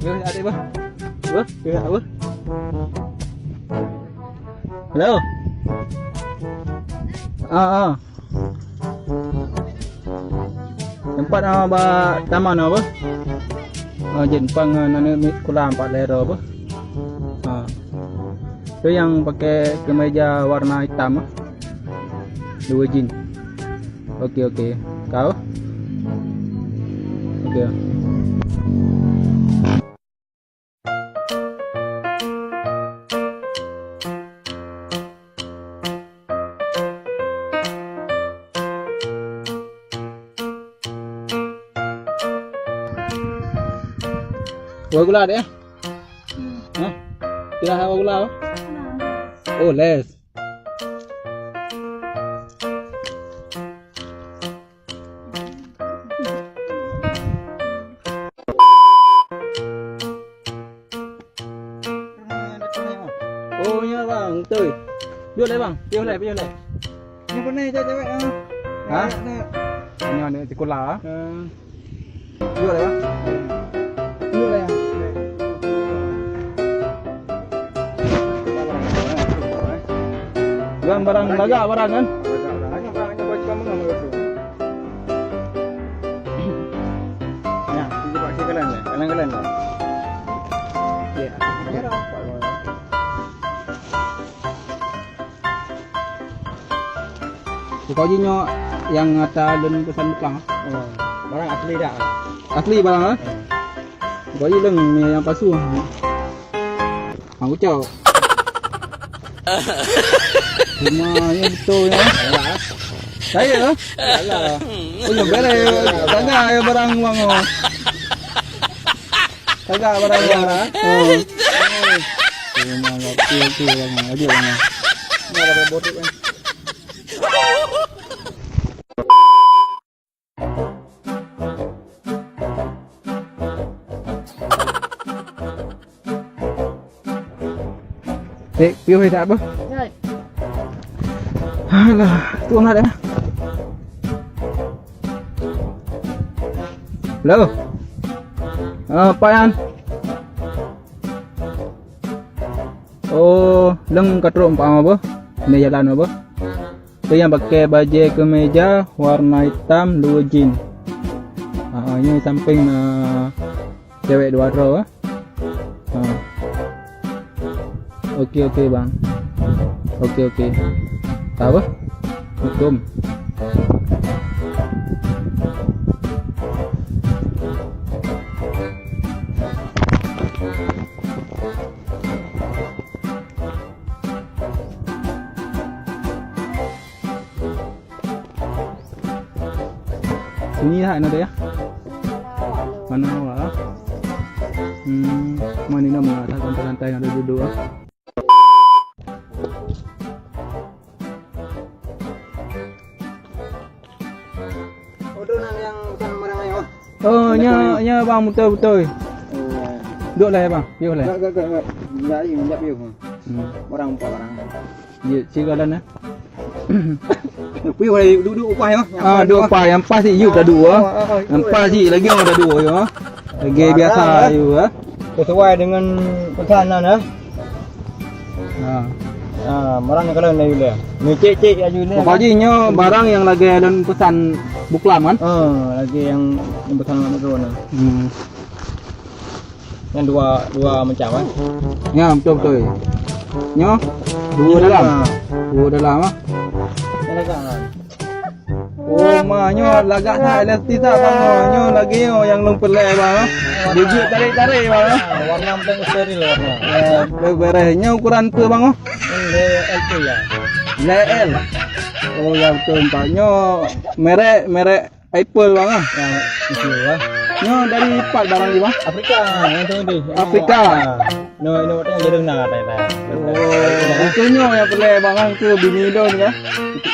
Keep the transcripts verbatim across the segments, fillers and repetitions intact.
Eh, ada apa? Apa? Ada apa? Halo. Ah, ah. Tempat nama ba taman apa? Oh, jin pang na ni sekolah empat lero apa? Ha. Tu yang pakai kemeja warna hitam ah. Dua jin. Okey, okey. Kau? Okey. Wah gula deh. Hah? Tidak ada gula apa? Oh, les. Oh, ya bang, betul. Duduk lah bang, piôh lah, piôh lah. Ni pernah cewek-cewek ah. Ha? Hanya ni sekolah. Duduk lah ya. Duduk lah ya. Jual barang lagak barang kan? Nah, itu pakai kalian ya, kalian-kalian ya. Ya. Pokok jih nyoe nyang ata lôn peusan peuklang. Oh, barang asli dak? Asli barang ah? Pokok jih lôn nyang palsu. Hang ucok. Cuma ni betul ya. Saya lah. Alah. Oh, ya, bere. Tanya ya barang uang oh. Tanya barang uang ah. Oh. Cuma enggak betul tu barang. Aja barang. Mana ada bodoh kan? Dek, piôh dah apa? Hai. Alah, tuang dah. Halo. Ah, Pak Yan. Oh, leng ka trok empat apa? Ni jalan apa? Tu nyang pakai bajée keumeja warna itam dua jin. Ha, ini samping na cewek dua droe, eh. Ha. Okey, okey, bang. Okey, okey. Tak apa? Hukum. Sunyi that na teuh? Mana awak ah? Hmm, mana ni nama santai-santai ada duduk ah. Oh, tu nak yang bukan barang ayah. Oh, nya, nya bang, beutôi, beutôi. Oh. Duduk lah ya bang, piôh lah. Enggak, enggak, enggak, enggak. Enggak, enggak, enggak piôh. Hmm. Barang apa barang? Ya, sigalan eh. Piôh lah, duduk upah ya. Ah, duduk upah yang pas sih, yuk dah dua. Oh, oh, oh, yang pas sih lagi orang dah dua ya. Lagi biasa ya. Sesuai dengan pesanan ya. Ha. Ha, barang ni kalau nak yule. Ni cek-cek aju ni. Pokok jih nyoe barang nyang lagée lôn peusan buklam kan? Ha, lagée nyang, nyang peusan mak drone. Hmm. Nyang dua, dua macam kan? Ya, betul betul. Nyoe dua dalam. Ha. Dua dalam ah. Yang lagak kan? Oh, ma, nyoe lagak that elastis that, bang. Oh, nyoe lagi nyoe nyang lôn peureulée, bang. Bujik tarék-tarék, bang. Ah, warna macam steril warna. Ya, beres. Nyoe ukuran peue, bang? Ini L P ya. L L. Oh, ya betul, Pak. Nyoe merek, merek Apple, bang, ah. Ya, betul, ya. Nyoe dari pat barang ni, bang? Afrika, yang tu ni. Afrika. Ah. No, no, tengok jadi na tai tai. Oh, itu nyoe nyang peureulée barang tu bini lôn kan.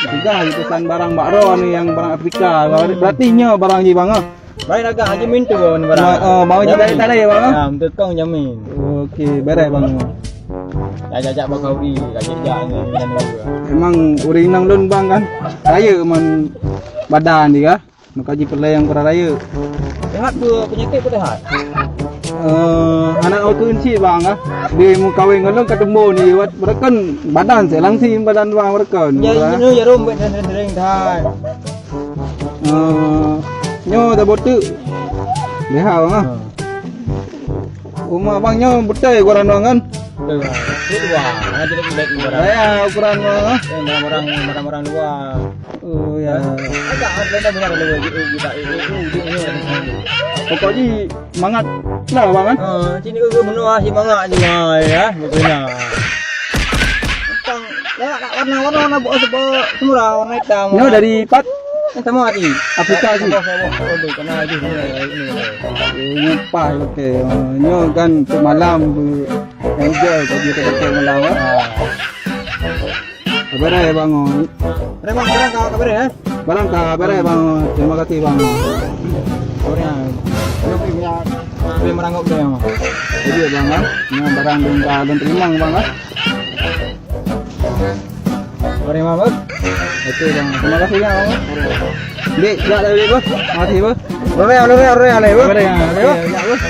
Peugah laju peusan barang bak droe ni nyang barang Afrika. Berarti nyoe barang jih bang ah. Baik lagak haji mintu ni barang. Ma-, oh, mau jadi tadi bang ah. Ha, beutôi kong jamin. Okey, beres bang. Dah jajak bak kauri, dah jajak ni, ni, ni. Emang ureueng inong lôn bang kan. Kaya man badan dia. Maka jipeureulée nyang kurang rayeuk. Sehat peue, peunyakét peue sehat? Eh, Aneuk ukeuen cit bang ah. Di meukawen ngon lôn ka teumbon ni wat beureukan badan se langsing badan bang beureukan. Ya, ini ya rombet dan sering-sering dah. Eh, nyoe dah boteuk. Leha bang ah. Uma bang nyoe beutôi ukuran bang kan? Betul bang. Ini dua. Nanti lagi baik ukuran. Ya ukuran bang ah. Barang-barang barang-barang luar. Oh ya. Agak ada benar ada lagi. Pokok ji mangat lah bang kan? Ha, sini ke menua si mangat ji ya. Betul. Tang, lewat warna-warna nak buat sebab semurah warna hitam. Nyoe dari pat? Yang sama hati. Afrika sih. Sama, sama. Oh, tu kena aja ni. Ini pas okey. Nyoe kan untuk malam bu enjoy bagi kita malam ah. Kabar ya bang. Terima kasih kau kabar ya. Barang ka beres bang. Terima kasih bang. Sorry ah. Tapi punya lebih merangkap dia. Jadi ya bang ah. Ini barang belum ka belum terima bang ah. Sorry bang. Oke bang. Terima kasih ya bang. Dek, jak dah bos. Mati bos. Lore, lore, lore, lore, bos. Lore, ya, ya, ya, bos.